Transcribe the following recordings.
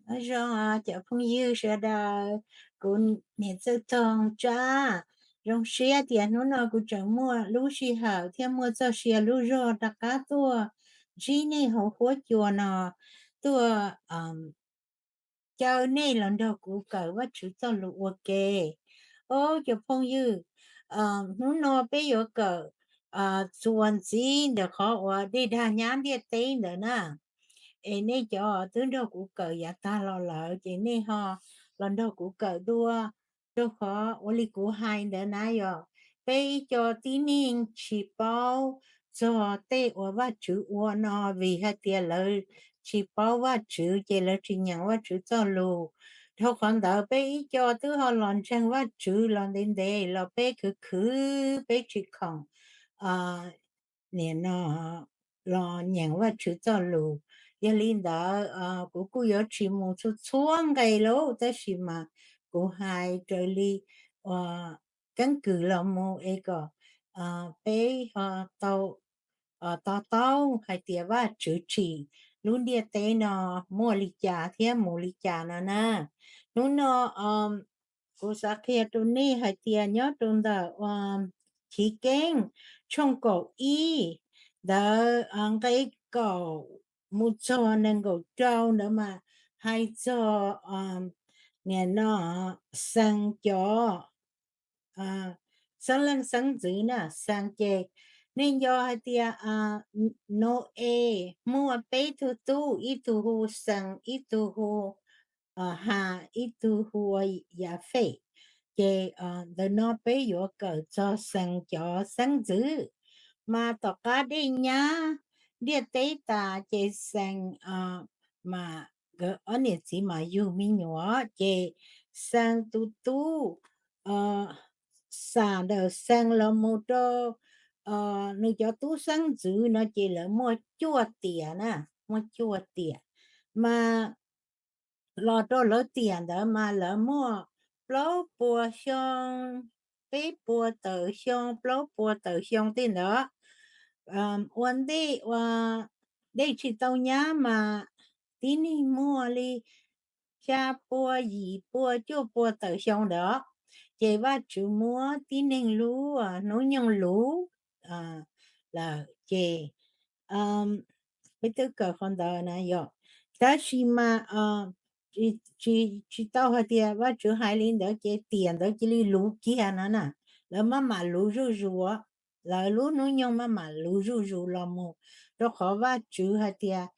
Nyob zoo cov phooj ywg sawv daws, kuv niam Txawj Toog Tsab, zoo siab tias hnub no kuv tseem muaj lub sij hawm thiab muaj txoj sia lub zog rov qab tuaj ntsib nej hauv huab cua no, tuaj caw nej los nrog kuv kawm Vajtswv txoj lus ua ke. Ob, cov phooj ywg, hnub no peb yuav kawm txuas ntxiv ntawm qhov uas dej dag nyab ntiaj teb ntawd na. Es nej cov twb nrog kuv kawm yav tag los lawm ces nej ho los nrog kuv kawm dua, rau qhov ua li kuv hais ntawd na yog peb ib co tib neeg tsis paub txog tej uas Vajtswv ua no, vim hais tias lawv tsis paub Vajtswv ces lawv tsis nyeem Vajtswv txoj lus. Dhau qhov ntawd peb ib co twb ho los ntseeg Vajtswv los ntev ntev los peb khwv khwv peb tsis khoom nim no los nyeem Vajtswv txoj lus. Yog li ntawd kuv kuj yuav tsis mus txhua txhua nqe lauj, tab sis mas kuv hais raws li keeb kwm los mus es kom peb ho tau to taub hais tias Vajtswv tsim lub ntiaj teb no muaj li cas thiab mus li cas no na. Hnub no kuv xav qhia rau nej hais tias nyob rau ntawm Chiv Keeb tshooj kaum ib ntawd nqe kaum mus txog nees nkaum rau ntawd mas hais txog nim no Xees cov xeeb leej xeeb ntxwv na. Xees ces nej nco hais tias Nau-es muaj peb tug tub, ib tug hu Xees, ib tug hu Has, ib tug hu ua Yafej. Ces ntawm no peb yuav kawm txog Xees cov xeeb ntxwv. Mas tom qab dej nyab ntiaj teb tas ces Xees mas nkawd ob niam txiv mas yug me nyuam ces Xees tus tub, xam ntawm Xees los mus rau nws cov tub xeeb ntxwv no ces lawv muaj cuaj tiam na, muaj cuaj tiam. Mas los rau lawv tiam ntawd mas lawv muaj plaub puas xyoo, peb puas tawm xyoo, plaub puas tawm xyoo tej ntawd. Ua ntej ua dej tsis tau nyab mas tib neeg muaj li xya puas, yim puas, cuaj puas tawm xyoo ntawd. Ces Vajtswv muab tib neeg lub hnub nyoog luv lawm ces peb twb kawm qhov ntawd na yom. Tab sis mas tsis tau hais tias Vajtswv hais li ntawd ces tiam ntawd cia li luv kiag no na. Lawv maj mam luv zuj zus, lawv lub hnub nyoog maj mam luv zuj zus los mus, rau qhov Vajtswv hais tias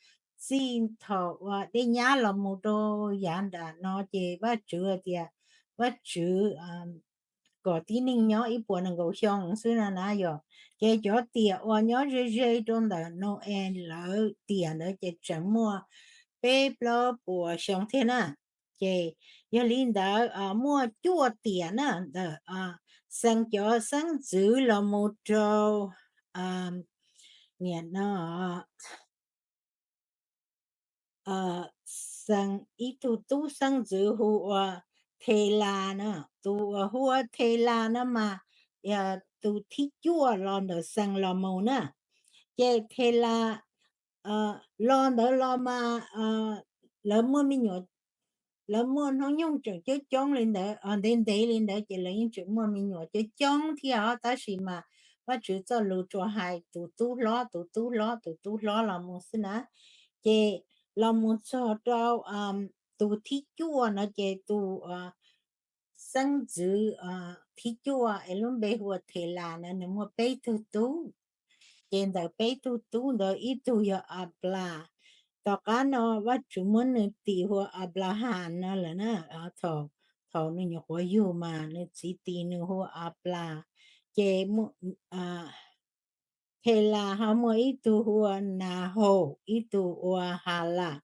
txij thaum uas dej nyab los mus rau yav nram no ces Vajtswv hais tias Vajtswv kom tib neeg nyob ib puas nees nkaum xyoo xwb na na yom. Ces cov tiam uas nyob ze ze rau ntawm Nau-es lawv tiam ntawd ces tseem muaj peb plaub puas xyoo thiab na. Ces yog li ntawd muaj cuaj tiam na, ntawm Xees cov xeeb ntxwv los mus rau nim no Xees ib tug tub xeeb ntxwv hu ua Thelas na. Tus uas hu ua Thelas no mas tus thib cuaj los ntawm Xees los mus na. Ces Thelas los ntawd los mas lawv muaj me nyuam, lawv muaj hnub nyoog tseem coob coob li ntawd, ntev ntev li ntawd ces lawv yeej tseem muaj me nyuam coob coob thiab os. Tab sis mas Vajtswv txoj lus tsuas hais tus tub hlob, tus tub hlob, tus tub hlob los mus xwb na. Ces los mus txog rau tus thib cuaj no ces tus xeeb ntxwv thib cuaj es lub npe hu ua Thelas na, nws muaj peb tug tub. Ces ntawm peb tug tub ntawd ib tug yog Aplas. Tom qab no Vajtswv muab nws tis hu ua Aplahas no lawm na. Thaum nws nyuam qhuav yug mas nws txiv tis nws hu ua Aplas. Ces Thelas ho muaj ib tug hu ua Nahaus, ib tug ua Halas.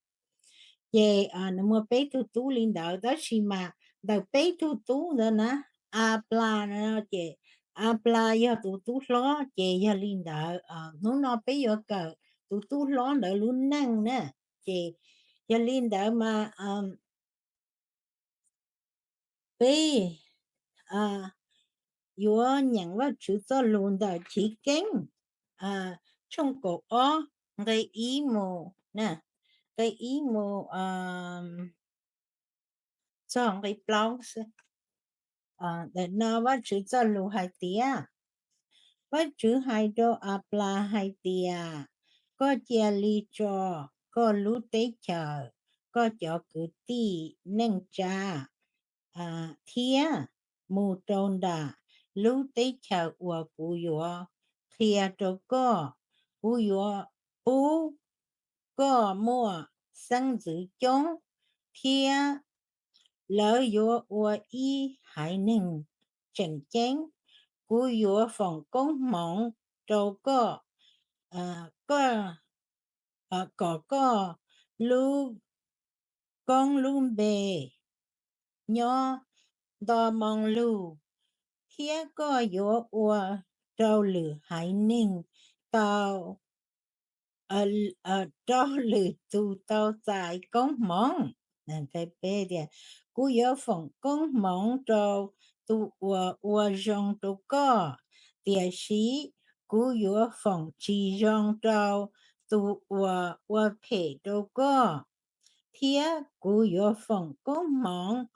Ces nws muaj peb tug tub li ntawd, tab sis mas ntawm peb tug tub ntawd na, Aplas no ces Aplas yog tus tub hlob. Ces yog li ntawd hnub no peb yuav kawm tus tub hlob ntawd lub neej na. Ces yog li ntawd mas peb yuav nyeem Vajtswv txoj lus ntawm Chiv Keeb tshooj kaum ob nqe ib mus, nqe ib mus txog nqe plaub xwb. Ntawm no Vajtswv txoj lus hais tias, Vajtswv hais rau Anplas hais tias, koj cia li tso koj lub teb chaws, koj cov kwv tij neej tsa thiab mus rau nram lub teb chaws uas kuv yuav qhia rau koj. Kuv yuav pub koj muaj xeeb ntxwv coob thiab lawv yuav ua ib haiv neeg tseem ceeb. Kuv yuav foom koob hmoov rau koj, koj kom koj lub koob lub npe nyob nto moo lug, thiab koj yuav ua rau lwm haiv neeg tau rau lwm tus tau txais koob hmoov. Tias, kuv yuav foom koob hmoov rau tus uas ua zoo rau koj, tiam sis kuv yuav foom tsis zoo rau tus uas ua phem rau koj, thiab kuv yuav foom koob hmoov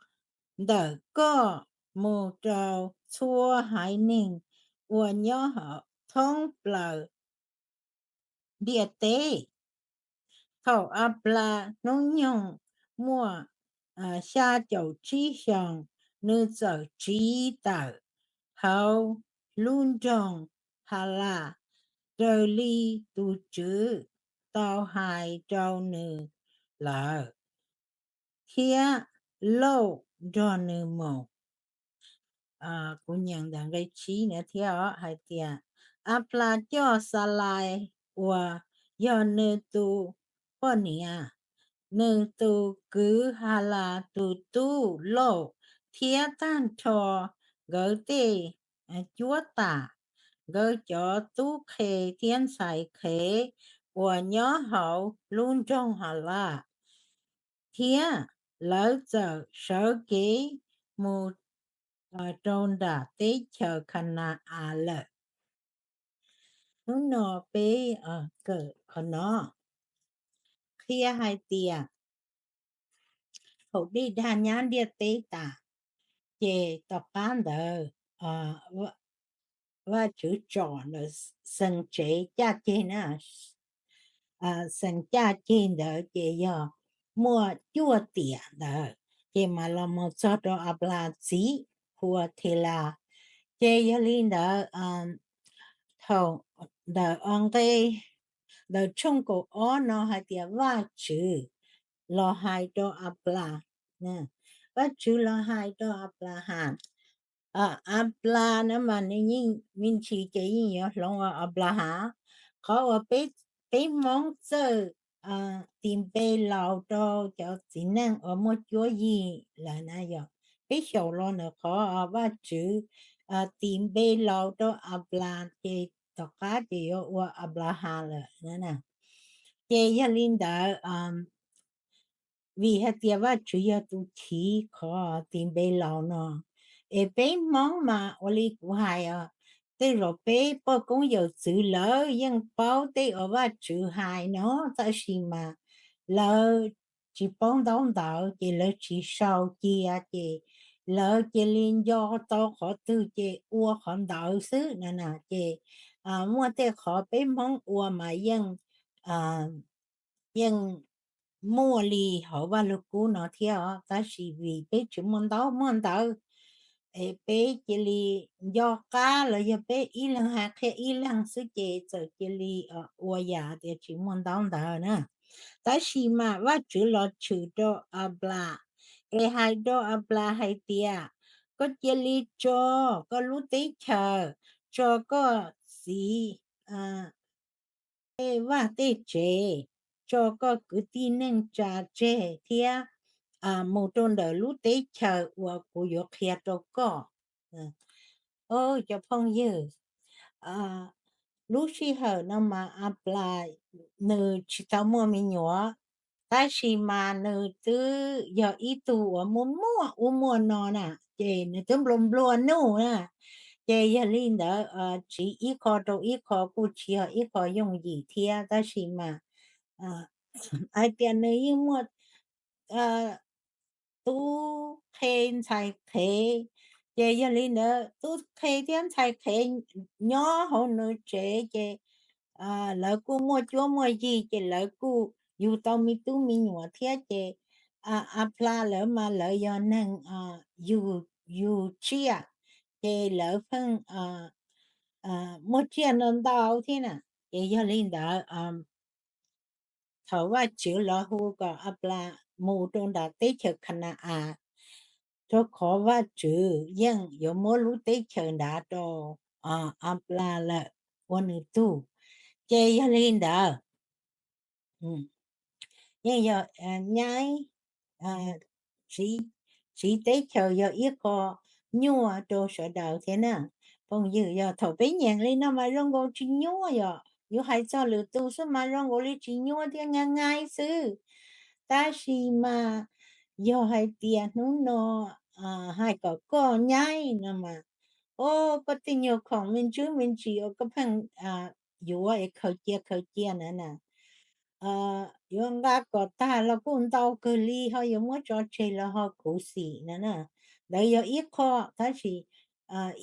ntawm koj mus rau txhua haiv neeg uas nyob thoob plaws ntiaj teb. Thaum Anplas hnub nyoog muaj xya caum tsib xyoos, nws txawm tsiv tawm hauv lub nroog Halas, raws li tus Tswv tau hais rau nws lawm, thiab Lauj nrog nws mus. Kuv nyeem ntawm nqe tsib na thiab os, hais tias, Anplas coj Xalais uas yog nws tus poj niam, nws tus kwv Halas tus tub Lauj, thiab tag nrho nkawd tej cuab tam, nkawd cov tub qhe thiab ntxhais qhev uas nyob hauv lub nroog Halas, thiab lawv txawm sawv kev mus rau nram teb chaws Khana-as lawm. Hnub no peb kawm qhov no qhia hais tias thaum dej dag nyab ntiaj teb tas, ces tom qab ntawd Vajtswv tsom ntawm xeem tsev caj ceg na, xeem caj ceg ntawd ces yog muaj cuaj tiam ntawd, ces mas los mus txog rau Anplas txiv hu ua Thelas. Ces yog li ntawd, thaum ntawm nqe, ntawm tshooj kaum ob no hais tias Vajtswv los hais rau Anplas, Vajtswv los hais rau Anplahas. Anplas na mas nws yeej me ntsis ces yeej yuav hloov ua Anplahas. Qhov uas peb Hmoob txawj tis npe laus rau cov txiv neej uas muaj cuab yig lawm na yog, peb xyaum los ntawm qhov Vajtswv tis npe laus rau Anplas ces tom qab ces yuav ua Anplahas lawm na. Ces yog li ntawd, vim hais tias Vajtswv yog tus chiv qhov tis npe laus no, es peb Hmoob mas ua li kuv hais, tej zaum peb poj koob yawm txwv lawv yeej paub tej uas Vajtswv hais no, tab sis mas lawv tsis paub ntaub ntawv ces lawv tsis sau cia, ces lawv cia li nco tau qhov twg ces ua qhov ntawd xwb na. Ces muaj tej qhov peb Hmoob ua mas yeej yeej muaj li hauv Vaj Lug Kub no thiab os, tab sis vim peb tsis muaj ntaub muaj ntawv, es peb cia li nco qab los yog peb ib leeg hais qhia ib leeg xwb ces txawm cia li ua yam tias tsis muaj ntaub ntawv na. Tab sis mas Vajtswv los tshwm rau Anplas, es hais rau Anplas hais tias, koj cia li tso koj lub teb chaws, tso koj txiv tej vaj tej tsev, tso koj kwv tij neej tsa tseg thiab mus rau ntawm lub teb chaws uas kuv yuav qhia rau koj. Cov phooj ywg, lub sij hawm no mas Anplas nws tsis tau muaj me nyuam, tab sis mas nws twb yog ib tug uas muaj muaj ub muaj no na, ces nws twb nplua nplua nuj na. Ces yog li ntawd, tsiv ib qho rau ib qho kuj tsis yog ib qho yooj yim thiab, tab sis mas hais tias nws yeej muaj tub qhe ntxhais qhev. Ces yog li ntawd tub qhe thiab ntxhais qhev nyob hauv nws tsev ces lawv kuj muaj cuab muaj yig ces lawv kuj yug tau me tub me nyuam thiab ces A Plas lawv mas lawv yog neeg yug tsiaj, ces lawv pheej muaj tsiaj ntau ntau thiab na. Ces yog li ntawd thaum Vajtswv los hu kom A Plas mus rau nram teb chaws Kha na-as, rau qhov Vajtswv yeej yuav muab lub teb chaws nrad rau A Plas lawm ua nws tug. Ces yog li ntawd yeej yog nyaib tsiv teb chaws yog ib qho nyuaj rau sawv daws thiab na. Phooj ywg, yog thaum peb nyeem li no mas zoo nkaus tsis nyuaj, yog yus hais txog lwm tus xwb mas zoo nkaus li tsis nyuaj thiab nyaib nyaib xwb. Tab sis mas yog hais tias hnub no hais kom koj nyaib no mas, o, koj tej nyuag khoom me ntsis me ntsis uas koj pheej yuav es khaws cia khaws cia na na, yuav nqa kom tag los kuj ntau kawg li, ho yuav muab tso tseg los ho khuv xim na na. Ntawd yog ib qho, tab sis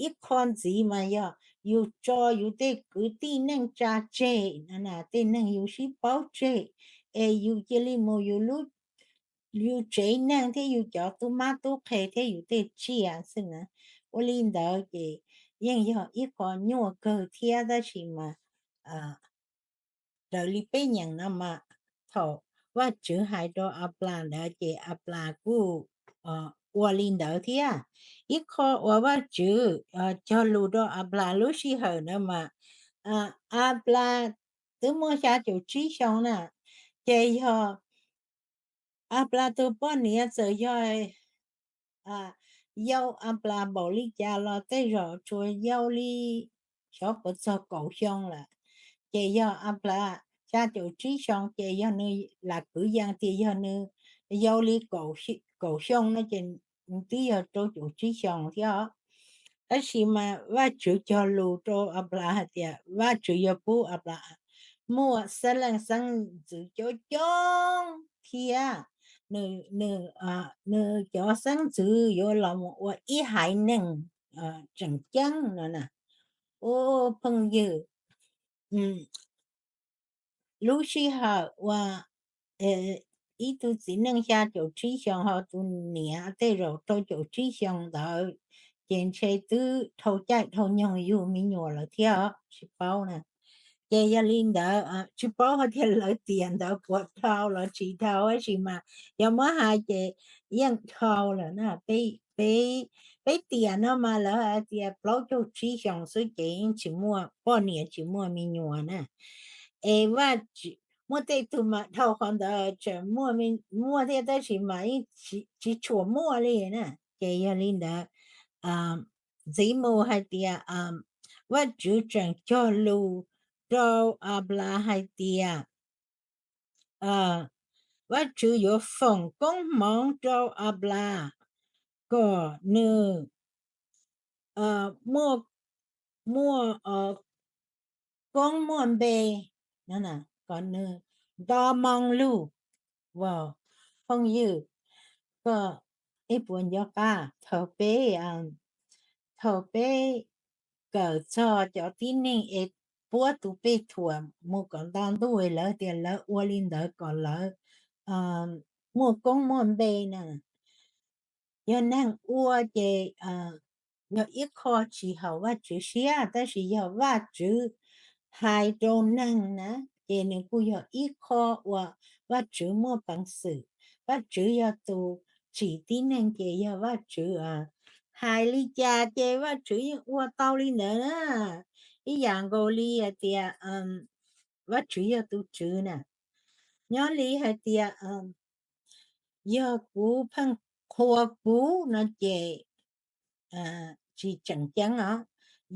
ib qho ntxiv mas yog yus tso yus tej kwv tij neej tsa tseg na na, tej neeg yus sib paub tseg, es yus cia li mus yus tsev neeg thiab yus cov tub mab tub qhe thiab yus tej tsiaj xwb na. Ua li ntawd ces yeej yog ib qho nyuaj kawg thiab, tab sis mas raws li peb nyeem no mas thaum Vajtswv hais rau A Plas ntawd ces A Plas kuj ua li ntawd thiab. Ib qho uas Vajtswv cog lus rau A Plas lub sij hawm ntawd mas A Plas twb muaj xya caum tsib xyoo na, ces yog A Plas tus poj niam txawm yog yau A Plas npaum li cas los tej zaum tsuas yau li xyov puas txog kaum xyoo lawm. Ces yog A Plas xya caum tsib xyoo ces yog nws lam kwv yees tias yog nws yau li kaum xyoo no ces nws twb yog rau caum tsib xyoo thiab os. Tab sis mas Vajtswv cog lus rau A Plas hais tias Vajtswv yuav pub A Plas muaj xeeb leej xeeb ntxwv coob coob thiab nws cov xeeb ntxwv yuav los mus ua ib haiv neeg tseem ceeb no na. Ua phooj ywg, lub sij hawm uas ib tug txiv neej xya caum tsib xyoo ho tus niam tej zaum rau caum tsib xyoo ntawd, ces ntshe twb dhau caij dhau nyoog yug me nyuam lawm thiab os, tsis paub na. Ces yog li ntawd tsis paub hais tias lawv tiam ntawd puas dhau los tsis dhau, tab sis mas yog muab hais ces yeej dhau lawm na. Peb tiam no mas lawv hais tias plaub caug tsib xyoos xwb ces yeej tsis muaj poj niam tsis muaj me nyuam na. Es Vaj muaj tej tug mas dhau qhov ntawd tseem muaj thiab tab sis mas yeej tsis tshua muaj li na. Ces yog li ntawd ntxiv mus hais tias Vaj Tswv tseem cog lus rau Aplas hais tias Vaj Tswv yuav foom koob hmoov rau Aplas kom nws muaj koob muaj npe, kom nws nto moo lug. Phooj ywg, koj puas nco qab thaum peb, thaum peb kawm txog cov tib neeg es puab tus pej thuam mus kom nto ntuj, lawv tias lawv ua li ntawd kom lawv muaj koob muaj npe na. Yog neeg ua ces yog ib qho tsis haum Vaj Tswv siab, tab sis yog Vaj Tswv hais rau neeg na, ces nws kuj yog ib qho uas Vaj Tswv muaj peev xwm. Vaj Tswv yog tus tsim tib neeg ces yog Vaj Tswv hais li cas ces Vaj Tswv yeej ua tau li ntawd na. Ib yam nkaus li hais tias Vaj Tswv yog tus tswv na, nyob li hais tias yog kuv pheej qhuas kuv no ces tsis tseem ceeb os.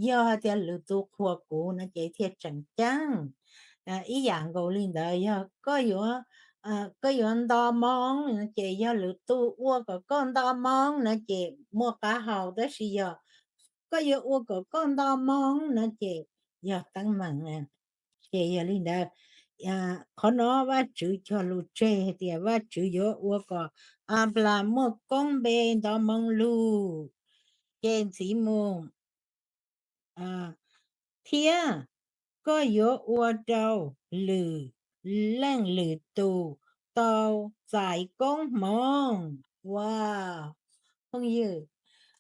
Yog hais tias lwm tus qhuas kuv no ces thiaj tseem ceeb. Ib yam nkaus li ntawd, yog koj yuav nto moo no ces yog lwm tus ua kom koj nto moo no ces muaj qab hau, tab sis yog koj yuav ua kom koj nto moo no ces yog teeb meem. Ces yog li ntawd, Qhov no Vajtswv cog lus tseg hais tias Vajtswv yuav ua kom Anplas muaj koob npe nto moo lug. Ces ntxiv mus, thiab koj yuav ua rau lwm leej lwm tus tau txais koob hmoov. Ua, phooj ywg,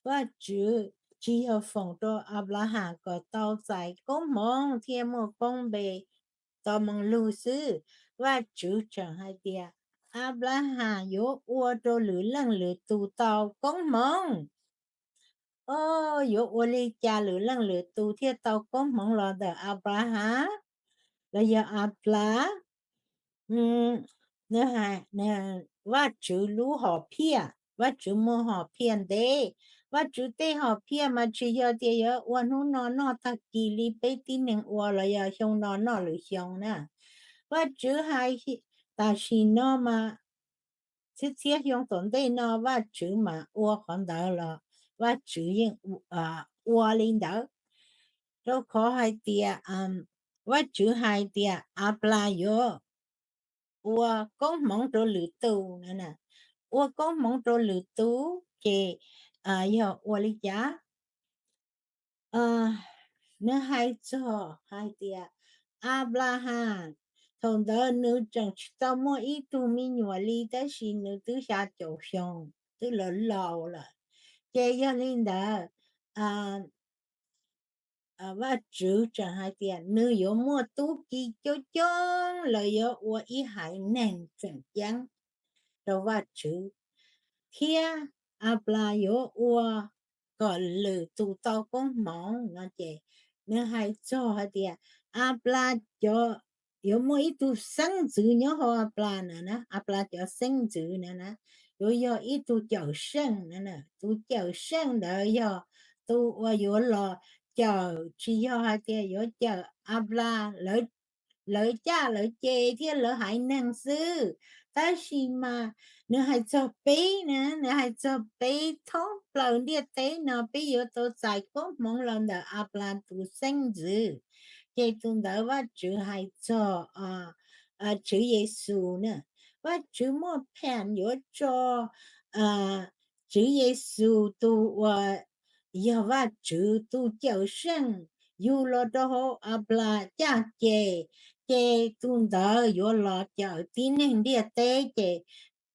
Vajtswv tsis yog foom rau Anplahas kom tau txais koob hmoov thiab muaj koob npe nto moo lug xwb. Vajtswv tseem hais tias Anplahas yuav ua rau lwm leej lwm tus tau koob hmoov. O, yuav ua li cas lwm leej lwm tus thiaj tau koob hmoov los ntawm Anplahas los yog Anplas? Vajtswv lub hom phiaj, Vajtswv muaj hom phiaj ntev. Vajtswv tej hom phiaj mas tsis yog tias yuav ua hnub no noj tag kis li peb tib neeg ua los yog xyoo no noj lwm xyoo na. Vajtswv hais tam sim no mas txhiab txhiab xyoo tom ntej no Vajtswv mas ua qhov ntawd los Vajtswv yeej ua li ntawd. Rau qhov hais tias Vajtswv hais tias Anplas yuav ua koob hmoov rau lwm tus na, ua koob hmoov rau lwm tus ces yog ua li cas? Nws hais txog hais tias Anplahas thaum ntawd nws tseem tsis tau muaj ib tug me nyuam li tab sis nws twb xya caum xyoo, twb laus laus lawm. Ces yog li ntawd Vajtswv tseem hais tias nws yuav muaj tub ki coob coob, lawv yuav ua ib haiv neeg tseem ceeb rau Vajtswv, thiab Anplas yuav ua kom lwm tus tau koob hmoov no ces nws hais txog hais tias Anplas yuav muaj ib tug xeeb ntxwv nyob hauv Anplas na, Anplas cov xeeb ntxwv na, yuav yog ib tug cawm seej na. Tus cawm seej ntawd yog tus uas yuav los cawm, tsis yog hais tias yuav cawm Anplas lawv caj lawv ces thiab lawv haiv neeg xwb, tab sis mas nws hais txog peb na, nws hais txog peb thoob plaws ntiaj teb no peb yuav tau txais koob hmoov los ntawm Anplas tus xeeb ntxwv. Ces tus ntawd Vajtswv hais txog Tswv Yexus na. Vajtswv muaj pheem yuav tso Tswv Yexus tus uas yog Vajtswv tus cawm seej yug los rau hauv Anplas caj ces, ces tus ntawd yuav los cawm tib neeg ntiaj teb. Ces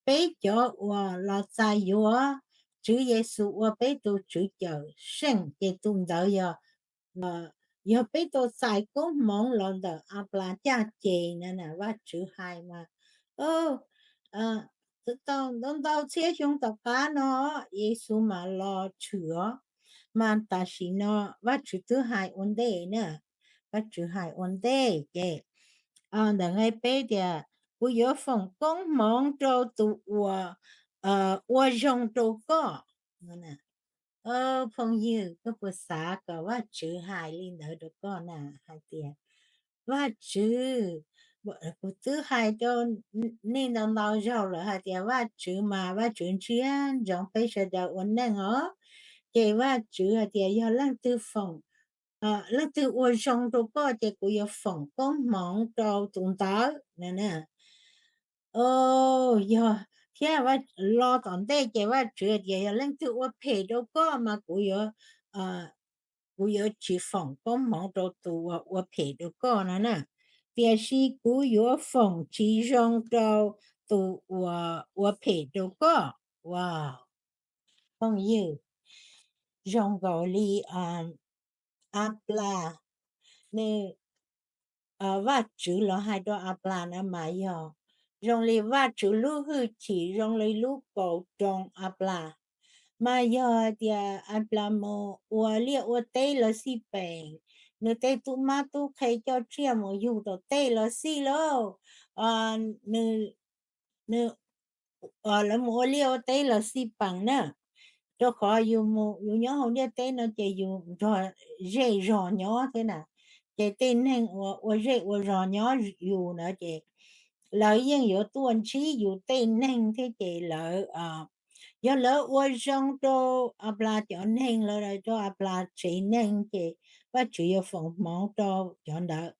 peb cov uas los txais yuav Tswv Yexus ua peb tus Tswv cawm seej ces tus ntawd yog, yog peb tau txais koob hmoov los ntawm Anplas caj ces na. Vajtswv hais mas tau ntau ntau txhiab xyoo tom qab no Yexus mam los tshwm os, mas tam sim no Vajtswv twb hais ua ntej na. Vajtswv hais ua ntej ces ntawm nqe peb tias kuv yuav foom koob hmoov rau tus uas ua zoo rau koj. Phooj ywg, koj puas xav kom Vajtswv hais li ntawd rau koj na, hais tias Vajtswv, kuv twb hais rau nej ntau ntau zaug lawm hais tias Vajtswv mas Vajtswv ntsia ntsoov peb sawv daws ua neej os. Ces Vajtswv hais tias yog leej twg foom, leej twg ua zoo rau koj ces kuv yuav foom koob hmoov rau tus ntawd na. Yog thiab los tom ntej ces Vajtswv tias yog leej twg ua phem rau koj mas kuv yuav, kuv yuav tsis foom koob hmoov rau tus uas ua phem rau koj no na, tiam sis kuv yuav foom tsis zoo rau tus uas ua phem rau koj. Ua, phooj ywg, zoo nkaus li Anplas, nws, Vajtswv los hais rau Anplas na mas yog zoo li Vajtswv lub hwj chim zoo li lub kaus roo Anplas. Mas yog hais tias Anplas mus ua liaj ua teb los xij peem, nws tej tub mab tub qhe coj tsiaj mus yug tom tej los xij lauj, nws, lawv mus ua liaj ua teb los xij peem na, rau qhov yus mus yus nyob hauv ntiaj teb no ces yus nrog zej zog nyob thiab na. Ces tej neeg uas ua zej ua zog nyob yus na ces lawv yeej yuav tuaj ntsib yus tej neeg thiab ces lawv, yog lawv ua zoo rau Anplas cov neeg los rau Anplas tsev neeg ces Vajtswv yuav foom hmoov rau cov ntawd.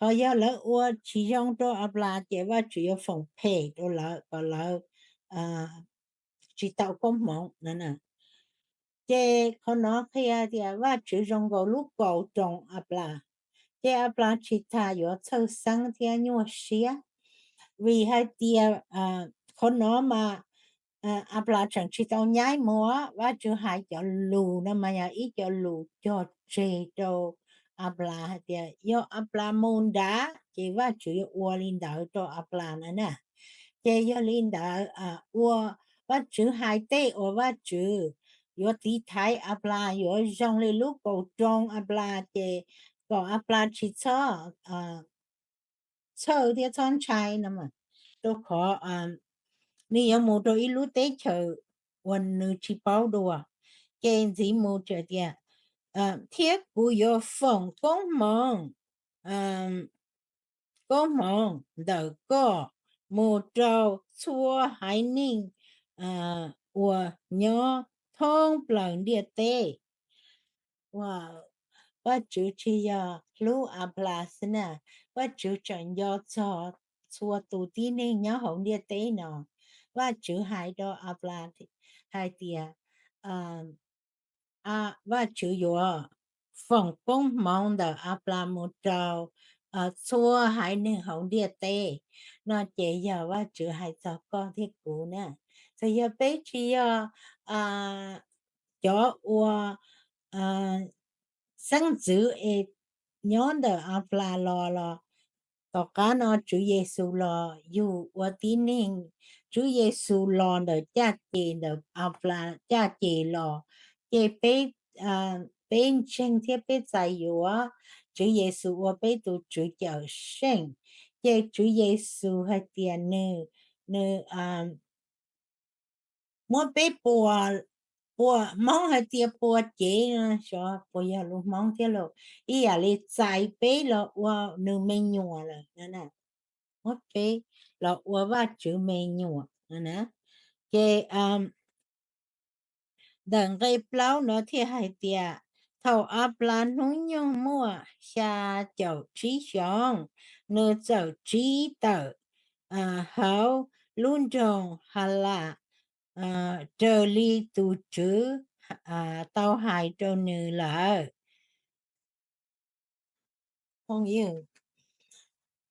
Ho yog lawv ua tsis zoo rau Anplas ces Vajtswv yuav foom phem rau lawv kom lawv tsis tau koob hmoov no. Ces qhov no qhia tias Vajtswv zoo nkaus lub kaus roos Anplas, ces Anplas tsis tas yuav txhawj xeeb thiab nyuaj siab, vim hais tias qhov no mas Anplas tseem tsis tau nyaib mus. Vajtswv hais cov lus no mas yog ib co lus cog tseg rau Anplas hais tias yog Anplas mus nrad ces Vajtswv yuav ua li ntawd rau Anplas na. Ces yog li ntawd ua, Vajtswv hais tej uas Vajtswv yuav tiv thaiv Anplas yuav zoo li lub kaus roos Anplas, ces kom Anplas tsis txhob txhawj thiab txhob ntshai no, rau qhov nws yuav mus rau ib lub teb chaws uas nws tsis paub dua. Ces ntxiv mus tseem tias thiab kuv yuav foom koob hmoov koob hmoov ntawm koj mus rau txhua haiv neeg uas nyob thoob plaws ntiaj teb. Vajtswv tsis yog hlub Anplas xwb na, Vajtswv tseem nco txog txhua tus tib neeg nyob hauv ntiaj teb no. Vajtswv hais rau Anplas hais tias Vajtswv yuav foom koob hmoov ntawm Anplas mus rau txhua haiv neeg hauv ntiaj teb no. Ces yog Vajtswv hais txog koj thiab kuv na. Txawm yog peb tsis yog cov ua xeeb ntxwv es nyob ntawm Anplas los los, tom qab no Tswv Yexus los yug ua tib neeg, Tswv Yexus los ntawm caj ces, ntawm Anplas caj ces los, ces peb peb ntseeg thiab peb txais yuav Tswv Yexus ua peb tus Tswv Cawmseej. Ces Tswv Yexus hais tias nws, nws muab peb pua, pua, Hmoob hais tias pua cev, xyov puas yog lus Hmoob thiab los, ib yam li txais peb los ua nws me nyuam lawm, muab peb los ua Vajtswv me nyuam. Ces ntawm nqe plaub no thiaj hais tias thaum Anplas hnub nyoog muaj xya caum tsib xyoos, nws txawm tsiv tawm hauv lub nroog Halas, raws li tus Tswv tau hais rau nws lawm.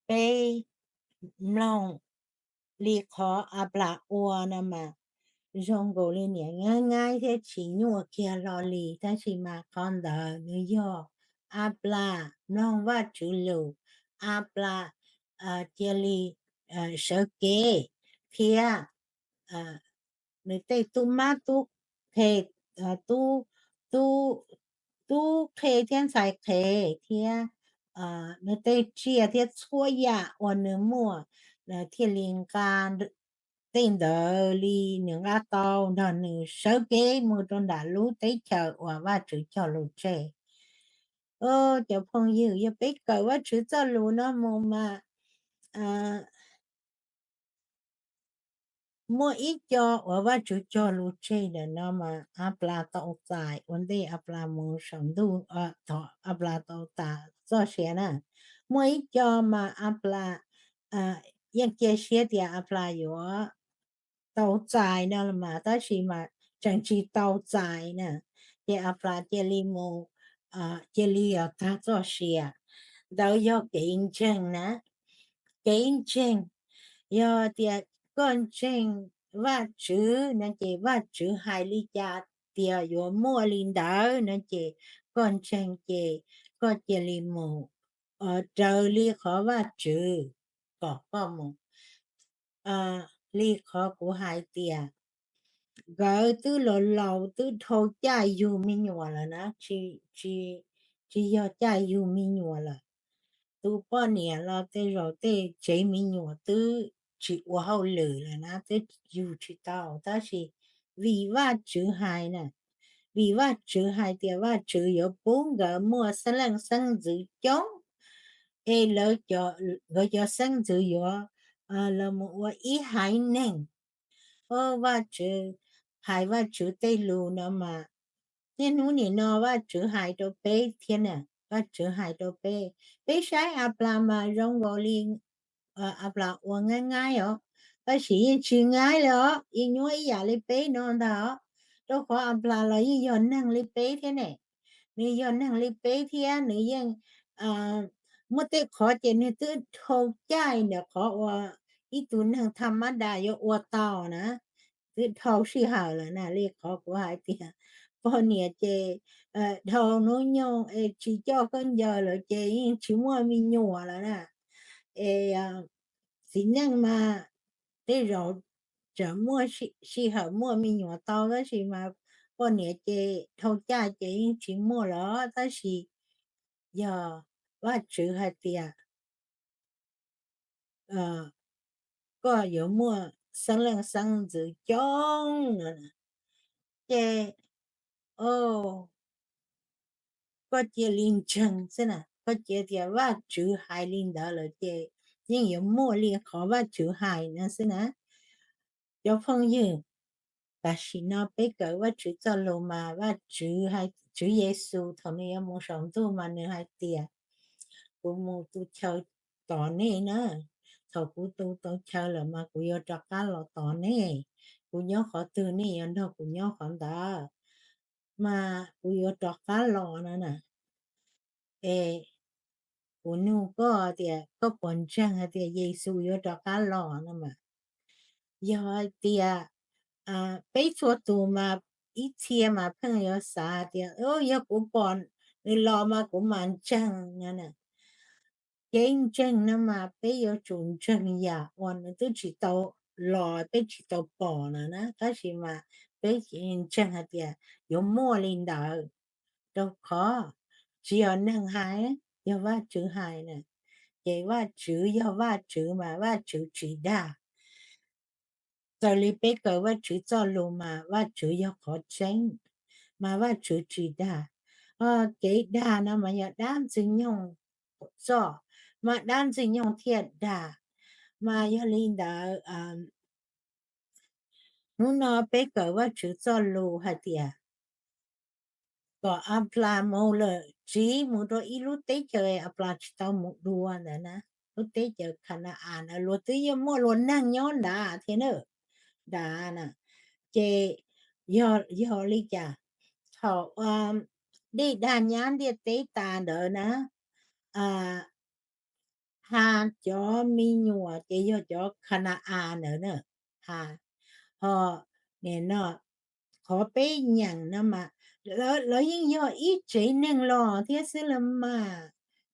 Peb mloog li qhov Anplas ua no mas zoo nkaus li niam nyaib nyaib thiab tsis nyuaj kiag hlo li, tab sis mas qhov ntawd nws yog Anplas mloog Vajtswv lus, Anplas cia li sawv kev thiab nws tej tub mab tub qhe, tub, tub, tub qhe thiab ntxhais qhe thiab nws tej tsiaj thiab txhua yam uas nws muaj, thiaj li nqa tej ntawd li nws nqa tau nrog nws sawv kev mus rau nram lub teb chaws uas Vajtswv cog lus tseg. Cov phooj ywg, yog peb kawm Vajtswv txoj lus no mus mas muaj ib co uas Vajtswv cog lus tseg ntawm no mas Anplas tau txais, ua ntej Anplas mus saum ntuj, thaum Anplas tau tas txoj sia na. Muaj ib co mas Anplas yeej cia siab tias Anplas yuav tau txais no los mas, tab sis mas tseem tsis tau txais na, ces Anplas cia li mus, cia li tag txoj sia. Ntawd yog kev ntseeg na. Kev ntseeg, yog tias koj ntseeg Vajtswv no ces Vajtswv hais li cas tias yuav muaj li ntawd no ces koj ntseeg ces koj cia li mus raws li qhov Vajtswv kom koj mus. Li qhov kuv hais tias nkawd twb los laus twb dhau caj yug me nyuam lawm na, tsis yog caj yug me nyuam lawm. Tus poj niam los tej zaum tej tsev me nyuam twb tsis ua hauj lwm lawm na, twb yug tsis tau, tab sis vim Vajtswv hais na, vim Vajtswv hais tias Vajtswv yuav pub nkawd muaj xeeb leej xeeb ntxwv coob, es nkawd cov xeeb ntxwv yuav los mus ua ib haiv neeg. Vaj, hais Vajtswv tej lus no mas niaj hnub nim no Vajtswv hais rau peb thiab na. Vajtswv hais rau peb, peb saib Aplas mas zoo nkaus li Aplas ua nyaib nyaib os, tab sis yeej tsis nyaib li os, yeej nyuaj ib yam li peb no ntag os. Rau qhov Aplas los yeej yog neeg li peb thiab ne, nws yog neeg li peb thiab nws yeej muaj tej qhov ces nws twb dhau caij ntawm qhov uas ib tug neeg tha mab das yuav ua tau na, twb dhau sij hawm lawm na. Li qhov kuv hais tias poj niam ces dhau hnub nyoog es tsis coj khaub ncaws lawm ces yeej tsis muaj me nyuam lawm na. Es txiv neej mas tej zaum tseem muaj sij hawm muaj me nyuam tau, tab sis mas poj niam ces dhau caij ces yeej tsis muaj los, tab sis yog Vajtswv hais tias koj yuav muaj xeeb leej xeeb ntxwv coob no, ces koj cia li ntseeg xwb na, koj cia tias Vajtswv hais li ntawd lawm ces yeej yuav muaj li qhov Vajtswv hais no xwb na. Cov phooj ywg, tam sim no peb kawm Vajtswv txoj lus mas Vajtswv, Tswv Yexus thaum nws yuav mus saum ntuj mas nws hais tias, kuv mus tu chaw tos nej na, thaum kuv tu tau chaw lawm mas kuv yuav rov qab los tos nej, kuv nyob qhov twg nej yuav nrog kuv nyob qhov ntawd, mas kuv yuav rov qab los no na. Es kuv nug koj tias koj puas ntseeg hais tias Yexus yuav rov qab los no mas? Yog hais tias peb txhua tus mas ib txhia mas pheej yuav xav tias yog kuv pom nws los mas kuv mam ntseeg no na. Kev ntseeg no mas peb yuav tsum ntseeg yam uas nws twb tsis tau los peb tsis tau pom no na, tab sis mas peb ntseeg hais tias yuav muaj li ntawd, rau qhov tsis yog neeg hais, yog Vajtswv hais na. Ces Vajtswv yog Vajtswv mas Vajtswv tsis dag. Raws li peb kawm Vajtswv txoj lus mas Vajtswv yog qhov tseeb, mas Vajtswv tsis dag. Kev dag no mas yog dab Ntxwg Nyoog txoj, mas dab Ntxwg Nyoog thiaj dag. Mas yog li ntawd, hnub no peb kawm Vajtswv txoj lus hais tias kom Aplas mus lawm tsiv mus rau ib lub teb chaws Aplas tsis tau mus dua ntawd na, lub teb chaws Khana-as ntawd luag twb yeej muaj luag neeg nyob nrad thiab na, nrad na. Ces yog li cas, thaum dej dag nyab ntiaj teb tas ntawd na, Has cov me nyuam ces yog cov Khana-as ntawd na. Has, ho nim no qhov peb nyeem no mas lawv yeej yog ib tsev neeg los thiab xwb los mas,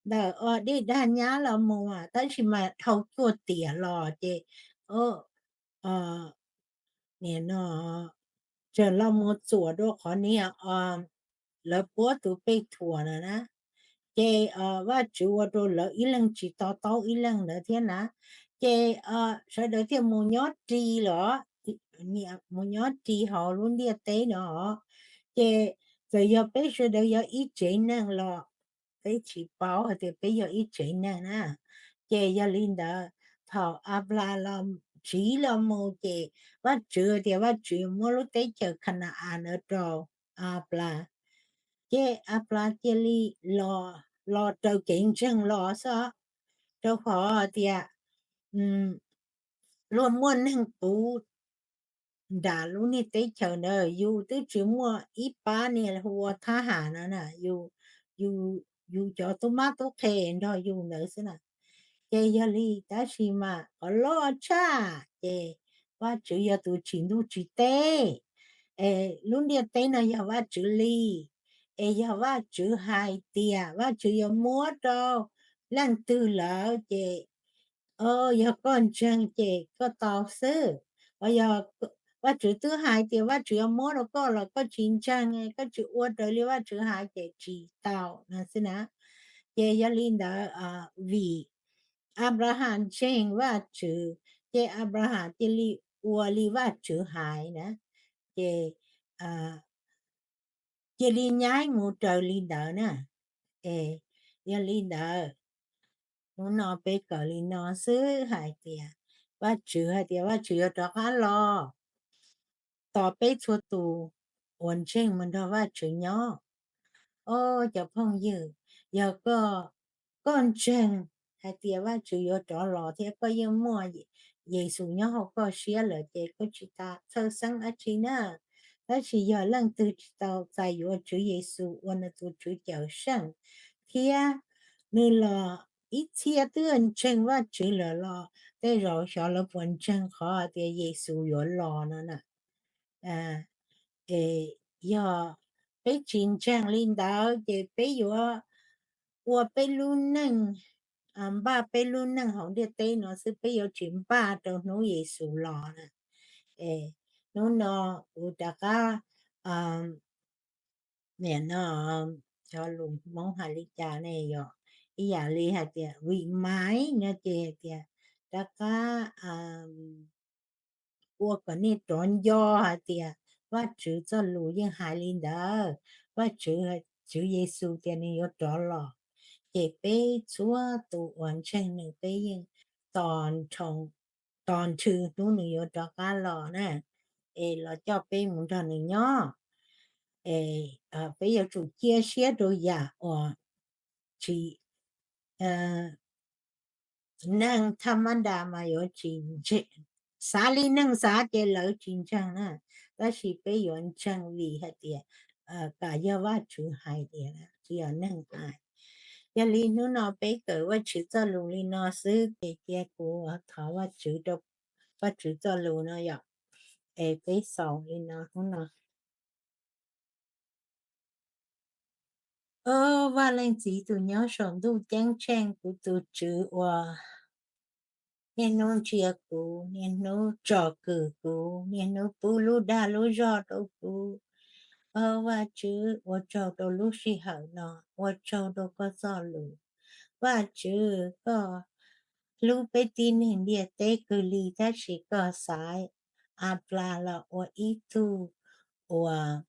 ntawm dej dag nyab los mus tab sis mas dhau cuaj tiam los ces nim no tseem los mus txuam dua qhov niag lawv puab tus pej thuam na na. Ces Vajtswv ua rau lawv ib leeg tsis to taub ib leeg ntawd thiab na. Ces sawv daws thiaj mus nyob ris los, mus nyob ris hauv lub ntiaj teb no. Ces txawm yog peb sawv daws yog ib tsev neeg los peb tsis paub hais tias peb yog ib tsev neeg na. Ces yog li ntawd, thaum Aplas los tsiv los mus ces Vajtswv tias Vajtswv muab lub teb chaws Khana-as ntawd rau Aplas. Ces Aplas cia li los raws kev ntseeg los xwb, rau qhov tias luag muaj neeg puv nram lub niag teb chaws ntawd, yus twb tsis muaj ib pab niag hu ua thab ham no na, yus cov tub mab tub qhe nrog yus ntawd xwb na. Ces yog li, tab sis mas qhov loj tshaj ces Vajtswv yog tus tsim ntuj tsim teb, es lub ntiaj teb no yog Vajtswv li, es yog Vajtswv hais tias Vajtswv yuav muab rau leej twg lawm ces yog koj ntseeg ces koj tau xwb. Yog Vajtswv twb hais tias Vajtswv yuav muab rau koj los koj tsis ntseeg, koj tsis ua raws li Vajtswv hais ces tsis tau no xwb na. Ces yog li ntawd, vim Anplahas ntseeg Vajtswv ces Anplahas cia li ua li Vajtswv hais na, ces cia li nyaib mus raws li ntawd na. Es yog li ntawd, hnub no peb kawm li no xwb hais tias Vajtswv hais tias Vajtswv yuav rov qab los tos peb txhua tus uas ntseeg mus nrog Vajtswv nyob. Os cov phooj ywg, yog koj, koj ntseeg hais tias Vajtswv yuav rov los thiab koj yeej muaj Yexus nyob hauv koj siab lawm ces koj tsis tas txhawj xeeb dab tsi na. Tab sis yog leej twg tsis tau txais yuav Tswv Yexus ua nws tus Tswv Cawmseej thiab nws los ib txhia twb ntseeg Vajtswv lawm los tej zaum xyov lawv puas ntseeg qhov hais tias Yexus yuav los no na. Yog peb tsis ntseeg li ntawd ces peb yuav ua peb lub neej, npaj peb lub neej hauv ntiaj teb no xwb, peb yuav tsis npaj rau hnub Yexus los na. Hnub no kuv rov qab, nim no cov lus Hmoob hais li cas ne, yog ib yam li hais tias vim maiv no ces hais tias rov qab ua kom nej rov nco hais tias Vajtswv txoj lus yeej hais li ntawd, Vajtswv, Tswv Yexus tias nws yuav rov los, ces peb txhua tus uas ntseeg nws peb yeej tos nrhw hnub nws yuav rov qab los na, es los coj peb mus nrog nws nyob. Peb yuav tsum cia siab rau yam uas tsis, neeg tha mab das mas yuav tsis ntseeg, xav li neeg xav ces lawv tsis ntseeg na, tab sis peb yuav ntseeg vim hais tias kam yog Vajtswv hais tias, tsis yog neeg hais. Yog li hnub no peb kawm Vajtswv txoj lus li no xwb ces cia kuv thov Vajtswv rau Vajtswv txoj lus no yom. Es peb xaus li no hnub no. Au Vaj Leej Txiv tus nyob saum ntuj ceeb tsheej, kuv tus Tswv uas niaj hnub ntsia kuv, niaj hnub tsom kwm kuv, niaj hnub pub lub dag lub zog rau kuv. Au Vajtswv, ua tsaug rau lub sij hawm no, ua tsaug rau koj txoj lus. Vajtswv, koj hlub peb tib neeg ntiaj teb kawg li tab sis koj xaiv Anplas los ua ib tug uas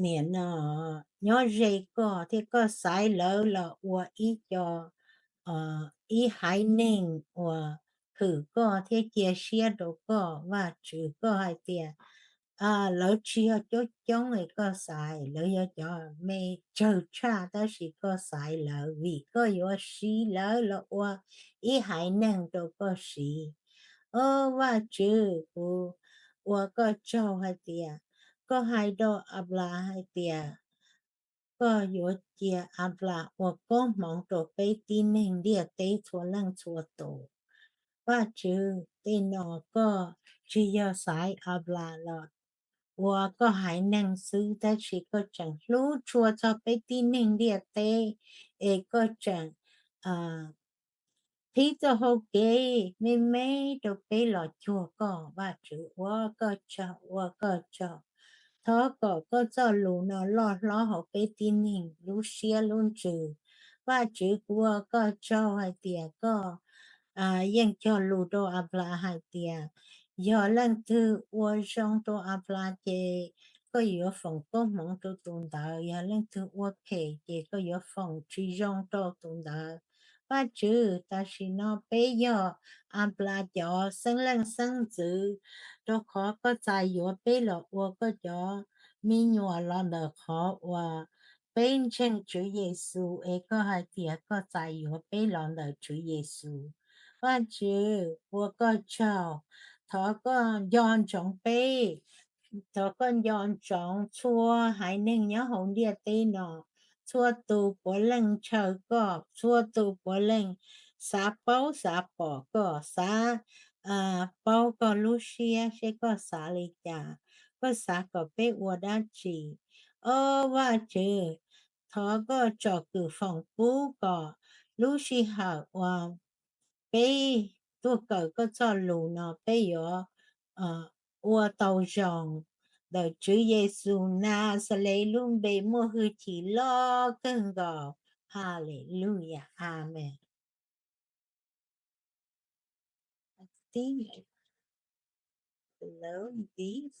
nim no nyob ze koj thiab koj xaiv lawv los ua ib co, ib haiv neeg uas hwm koj thiab cia siab rau koj. Vajtswv, koj hais tias lawv tsis yog coob coob es koj xaiv, lawv yog cov me tsawg tshaj tab sis koj xaiv lawv vim koj yuav siv lawv los ua ib haiv neeg rau koj siv. Au Vajtswv, kuv ua koj tsaug hais tias koj hais rau Anplas hais tias koj yuav cia Anplas ua koob hmoov rau peb tib neeg ntiaj teb txhua leej txhua tus. Vajtswv, tej no koj tsis yog xaiv Anplas los ua koj haiv neeg xwb tab sis koj tseem hlub tshua txog peb tib neeg ntiaj teb, es koj tseem qhib txoj hau kev me me rau peb los cuag koj. Vajtswv, ua koj tsaug, ua koj tsaug. Thov kom koj txoj lus no loj hlob hauv peb tib neeg lub siab lub ntsws. Vajtswv, kuv ua koj tsaug hais tias koj yeej cog lus rau Anplas hais tias yog leej twg ua zoo rau Anplas ces koj yuav foom koob hmoov rau tus ntawd, yog leej twg ua phem ces koj yuav foom tsis zoo rau tus ntawd. Vajtswv, tam sim no peb yog Anplas cov xeeb leej xeeb ntxwv, rau qhov koj txais yuav peb los ua koj cov me nyuam los ntawm qhov uas peb ntseeg Tswv Yexus es koj hais tias koj txais yuav peb los ntawm Tswv Yexus. Vajtswv, ua koj tsaug, thov koj nco ntsoov peb, thov koj nco ntsoov txhua haiv neeg nyob hauv ntiaj teb no, txhua tus puav leej ntshaw koj, txhua tus puav leej xav paub xav pom koj, xav paub koj lub siab seb koj xav li cas, koj xav kom peb ua dab tsi. Au Vajtswv, thov koj tsom kwm foom pub kom lub sij hawm uas peb tuaj kawm koj txoj lus no peb yuav ua tau zoo. Ntawm Tswv Yexus Naxales lub npe muaj hwj chim loj kawg nkaus. Haleluya, amees. I think I close this.